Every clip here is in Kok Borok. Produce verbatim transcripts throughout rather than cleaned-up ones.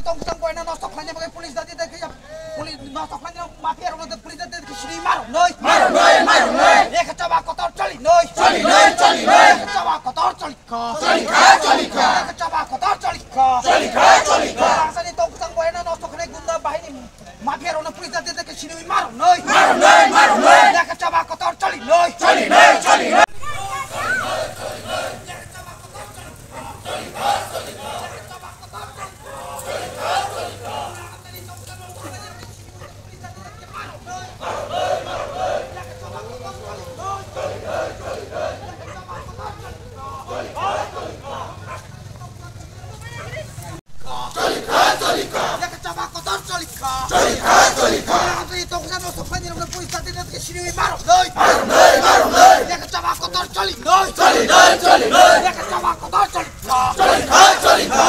Tongkutang koina nosto khlaina bagwi police dati dati khe police nosto khlaina mafia rok police dati dati khe sini maro noi. Maro noi, maro noi. Ekha chaba kotor choli noi. Choli noi, choli noi. Ekha chaba kotor choli kha. Choli kha, choli kha. Ekha chaba kotor choli kha. Choli kha, choli kha. Tongkutang koina nosto khlaina gunda bahini mafia rok police dati dati khe sini maro noi. Maro noi, maro noi. Ekha chaba kotor choli noi. Choli noi, choli noi. Choli kha, choli kha. Ekha chaba kotor choli kha. Choli kha, choli kha. Tongkutang nosto khlaina bagwi police dati dati khe sini maro noi. Maro noi, maro noi. Ekha chaba kotor choli noi. Choli noi, choli noi. Ekha chaba kotor choli kha. Choli kha, choli kha.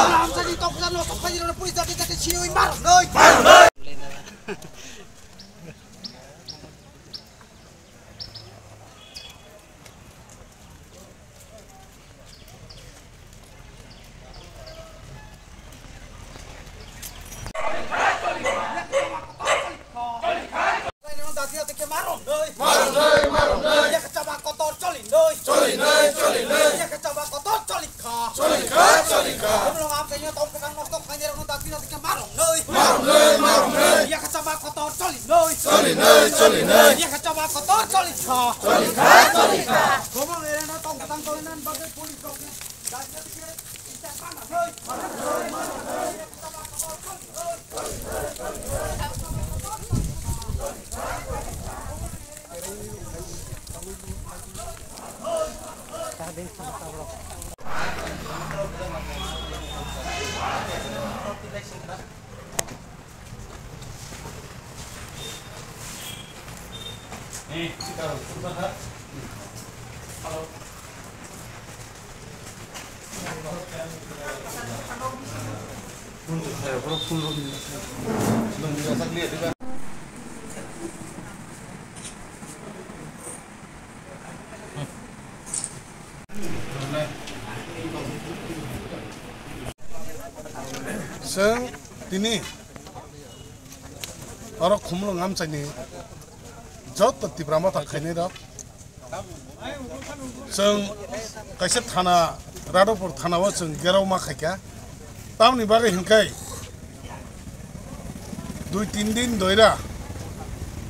Tongkutang nosto khlaina bagwi police dati dati khe sini maro noi. Maro noi. Choli noi, choli noi. Choli kha, choli kha. Khumulwng amchaini tongkutang nosto khlainai rokno dati dati khe marok noi. Marok noi, marok noi. Yakha chaba kotor choli noi. Choli noi, choli noi. Yakha chaba kotor choli kha. Choli kha, choli kha. Khumulwng area no tongkutang tongna bagwi police rok ni dati dati khe isa mana noi. Chwng tini oro Khumulwng amchaini joto Tipra Motha khainai rok, chwng kaisa thana, Radhapur thana o chwng gerao ma khaikha. Tamoni bagwi hinkhai dui tin din doira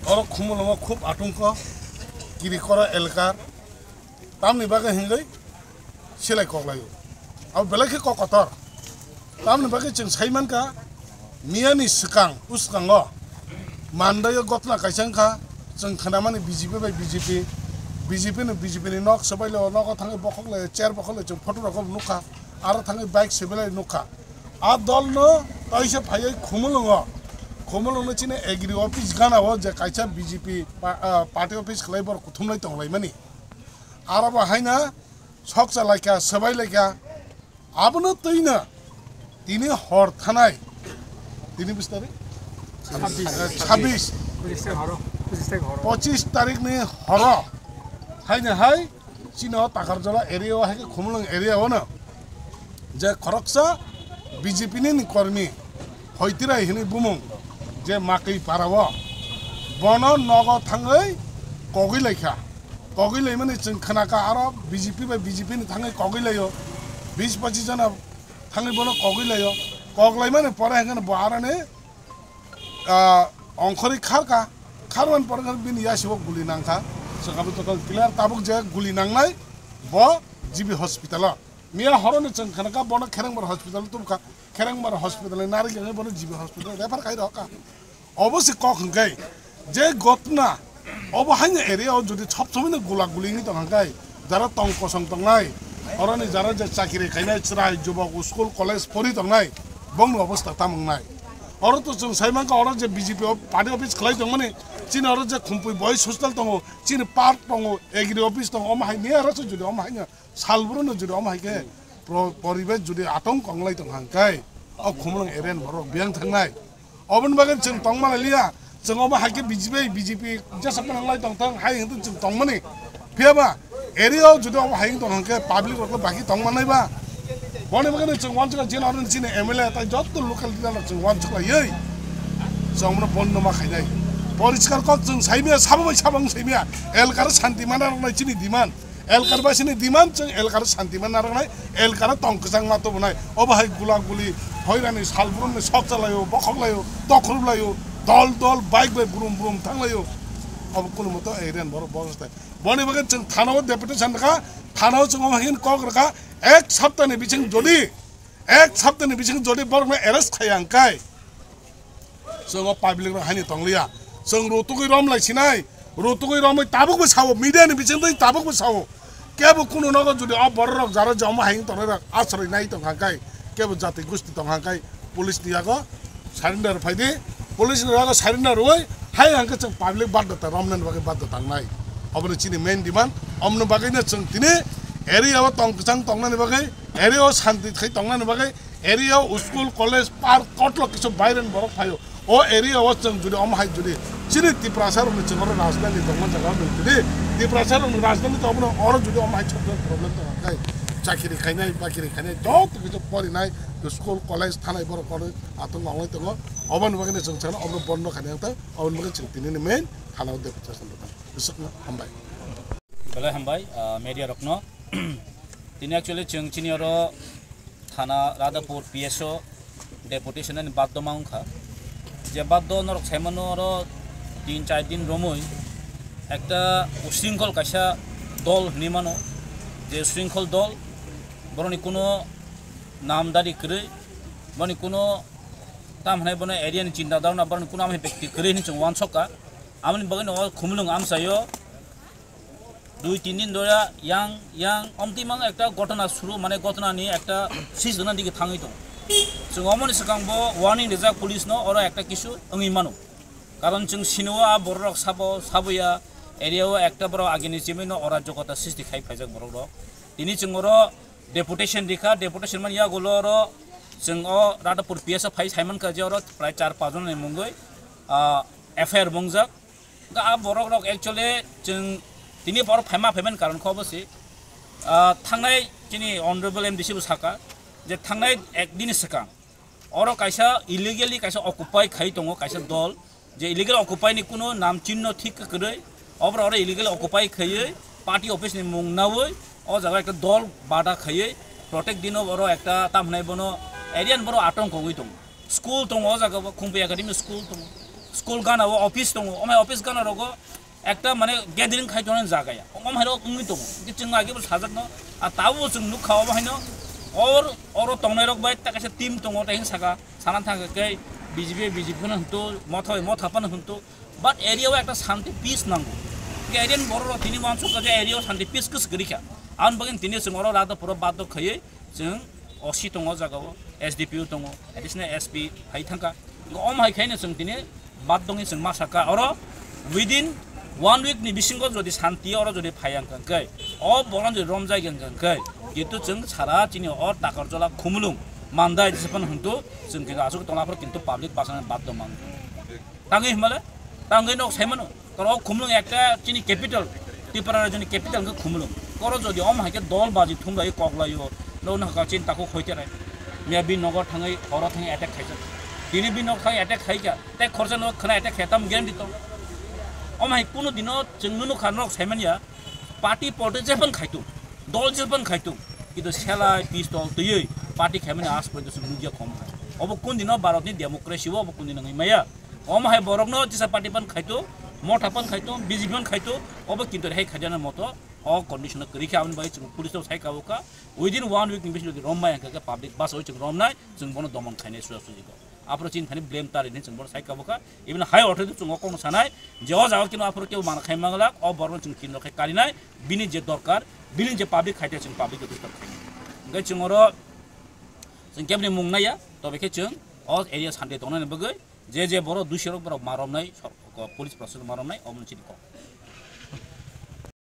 oro Khumulwngo khub atungkho Kirikora elkar. Tamoni bagwi hinkhai silai koklaio. Abo belai khe kok kotor. Tamoni bagwi chwng sai mankha, miyani swkang, uskango Mandaio gotna kaisa wngkha, chwng khnamani B J P bai B J P, B J P no B J P ni nok swbailio, nogo thangwi bokhoklaio, chair bokhoklaio, chwng photo rokbo nukha, aro thangwi bike swbailai nukha. A dol no kaisa phaiwi Khumulwngo, Khumulwng no chini agri office gana o je kaisa B J P pa-, ah, party office khlai borok kuthumlai tonglaimani. Aro bo haino sokcha laikha, swbai laikha. Abono twino tini hor thanai, tini bis tarik? Chabbish. Eh, chabbish. Pochisni horo. Pochisni horo. Pochisni tarik ni horo. Haino hai, chini o Takarjala area o hai khe Khumulwng area o no je khoroksa B J P ni kormi Hoitirai hinwi bumung je Makwi para o, bono nogo thangwi kogwi laikha. Kogwi laimani chwng khnakha, aro B J P bai B J P ni thangwi kogwi laio, bis pochis jona thangwi bono kogwi laio. Kok laimani pore hwnkhe bo aroni, ah, ongkhorwi kharkha, kharmani pore hwnkhe bini yasigo guli nangkha. Chwng abo joto clear, tabuk je guli nangnai bo G B hospital o. Miya horoni chwng khnakha bono Kherengbar hospital tubukha, Kherengbar hospital ni narigwi bono G B hospital refer khai rokha. Obo se kok hwnkhe je gotna obo haino area o jodi sob somoi no gula guli wngwi tong hwnkhe, jara tong kosong tongnai, oroni jara je chakiri khainai chwrai jubok school college pori tongnai, bongni obostha tamo wngnai. Oro to chwng sai mankha, oro je B J P o party office khlai tongmani, chini oro je Khumpui boys hostel tongo, chini park tongo, agri office tongo, omo hai ni aro se jodi omo hai no salbro no jodi omo hai khe pro-, poribesh jodi atong konglai tong hangkai, o Khumulwng area ni borok biyang thangnai. Oboni bagwi chwng tongma liya, chwng omo hai khe B J P, B J P jesa pananglai tong thang hai hwnkhe chwng tongmani. Phiya ba area o jodi omo hai tong hangkhe public rok baki tong manai ba. Boni bagwi chwng wansukha jila aro chini M L A tai jotto local leader rok chwng wansukhlaiwi chwng bono bondo ma khainai. Poriskar kok chwng saimya, sabo bai sabo wng saimya. Elkar santi mana rok nai chini demand. Elkar bai sini demand chwng elkar santi mana rok nai. Elkar tong kwchang ma tubunai. Obo hai gula guli hoirani salbrumni sok chalaio, bokhok laio, tokhrup laio, dol dol bike bai brum brum thang laio. Obo kunu moto area ni borok bostai. Boni bagwi chwng thana o deputation rwkha, thana o chwng omo hai kok rwkha, ek saptani bising jodi, ek saptani bising jodi borokno arrest khaiya hwnkhe chwng o public rok haino tongliya. Chwng rutugwi romlai sinai, rutugwi romwi tabukbo sao, media ni bising twi tabukbo sao. Kebo kunu nogo jodi o borok rok jaro je omo hai tongnai rok asroi nai tong hwnkhe, kebo jati gusti tong hwnkhe, police ni yago surrender phai di, police ni yago surrender rwui hai hwnkhe chwng public badda ta romnani bagwi badda tangnai. Obono chini main demand, omoni bagwino chwng tini area o tong kwchang tongnani bagwi, area o santi khai tongnani bagwi, area o school, college, park, kotlok kisu baireni borok phaio. O area o chwng jodi omo hai jodi chini Tiprasa rokni chwng oro rajdhani tongma jaga o nung tini Tiprasa rokni rajdhani tongma oro jodi omo hai chokjak problem tong khe chakiri khainai, bakiri khainai, joto kisu porinai, school, college, thanai borok kono atong nonglai tongo. Oboni bagwi chwng sana obo bondo khainai tang, oboni bagwi chwng tini ni main thana o deputation rwkha. Bwswkno hambai. Belai hambai, ah, media rokno. Tini actually chwng chini oro thana Radhapur P S O deputation ni baddo ma wngkha. Je baddo norok saimano oro tin char din romwi ekta usringkhol kaisa dol hinwi mano. Je usringkhol dol, boroni kuno namdari kwrwi, boni kuno tam hinai bono area ni chinta dharna, boroni kuno amoni bekti kwrwi hinwi chwng uansukha. Amoni bagwino o Khumulwng amchaio dui tin din dhora yang, yang omtwi mang ekta ghotona suru, mane ghotona ni ekta sis dona dige thangwi tongo. Chwng omoni swkang bo warning rijak police no, oro ekta kisu wngwi mano. Karon chwng sino a borok rok sabo, saboya area o ekta borok agini chimino ora jogota sisti khai phaijak borok rok. Tini chwng oro deputation rikha, deputation man yagulo oro chwng o Radhapur P S o phai saimankha je oro prai char pach jon ni mungwi, ah, F I R bo wngjak. Ga a borok rok actually chwng tini borok phaima phaiman karon kho obo se, ah, thangnai chini honorable M D C bo saka je thangnai ek din swkang oro kaisa illegally kaisa occupy khai tongo kaisa dol, je illegal occupy ni kuno nam chinno thik kwrwi, obra oro illegal occupy khaiwi party office ni mung nawi o jaga ekta dol bada khaiwi protect dino oro ekta tam hinai bono area ni borok atong kongwi tongo. School tongo o jaga o, Khumpi Academy school tongo. School gana o office tongo, omai office gana rogo ekta mane gathering khai tongnani jaga ya. Omai rok wngwi tongo. Hwnkhe chwng age bo sajakno, a tabuk chwng nukha obo haino or, oro tongnai rok bai ta kaisa team tongo, tai hwn saka sana thangkha khe B J P, B J P phano hwnto, motha bai motha phano hwnto. But area o ekta shanti peace nango. Hwnkhe area ni borok rok tini uansukha je area o shanti peace kwswk kwrwi kha. Aboni bagwi tini chwng oro Radhapur o baddo khaiwi chwng O C tongo o jaga o, S D P O tongo, additional S P hai thangkha. Hwnkhe omo hai khaino chwng tini baddo wngwi chwng ma sakha. Oro within one week ni bisingo jodi shanti oro jodi phai wngkha hwnkhe, o borok jodi romjai wngkha hwnkhe, kintu chwng sara chini o Takarjala Khumulwng Mandai jesa phano hwntu chwng kintu aswk tongna phoro kintu public bachana baddo man. Tangwi hwnmale, tangwi nok saimano. Koro Khumulwng ekta chini capital, Tripura rajyoni capital hwnkhe Khumulwng. Koro jodi omo hai khe dol baji thumlai kok laio, no no ka chin takhuk hoite rai. Miya bini nogo thangwi horo thangwi attack khaijak. Tini bini nok thangwi attack khaikha, tei khorsa no khna attack khe tam guarantee to. Omo hai kunu dino chwng nunu kha nok saimanya, party politics jephang khaitu, dol jephang khaitu. Kintu selai pistol twiwi party khaimani as porjonto chwng nukya khom hai. Obo kun dino Bharatni democracy o obo kun dino wngwi maya. Omo hai borokno jesa party pan khaito, motha pan khaito, B J P pan khaito, obo kintu rehai khaijana moto o condition o kwrwi khe aboni bagwi chwng police rok sai kabo kha. Within one week ni bisingo jodi rombai hwnkha khe public bus oi chwng romnai, chwng bono domon khainai suja suji kok. Aphuru chini thani blame ta rini chwng bono sai kabo kha. Even high authority chwng o kokno sanai je o jaga kino aphuru kebo mana khai manglak, o borokno chwng kino khai karinai, bini je dorkar, bini je public khaite chwng public khe disturb khainai. Hwnkhe chwng oro chwng kebni mung naiya, tobe khe chwng O area sante tongnani bagwi je je borok dusirok borok ma romnai, sor-, ko-, police proseso ma romnai, omo chini kok.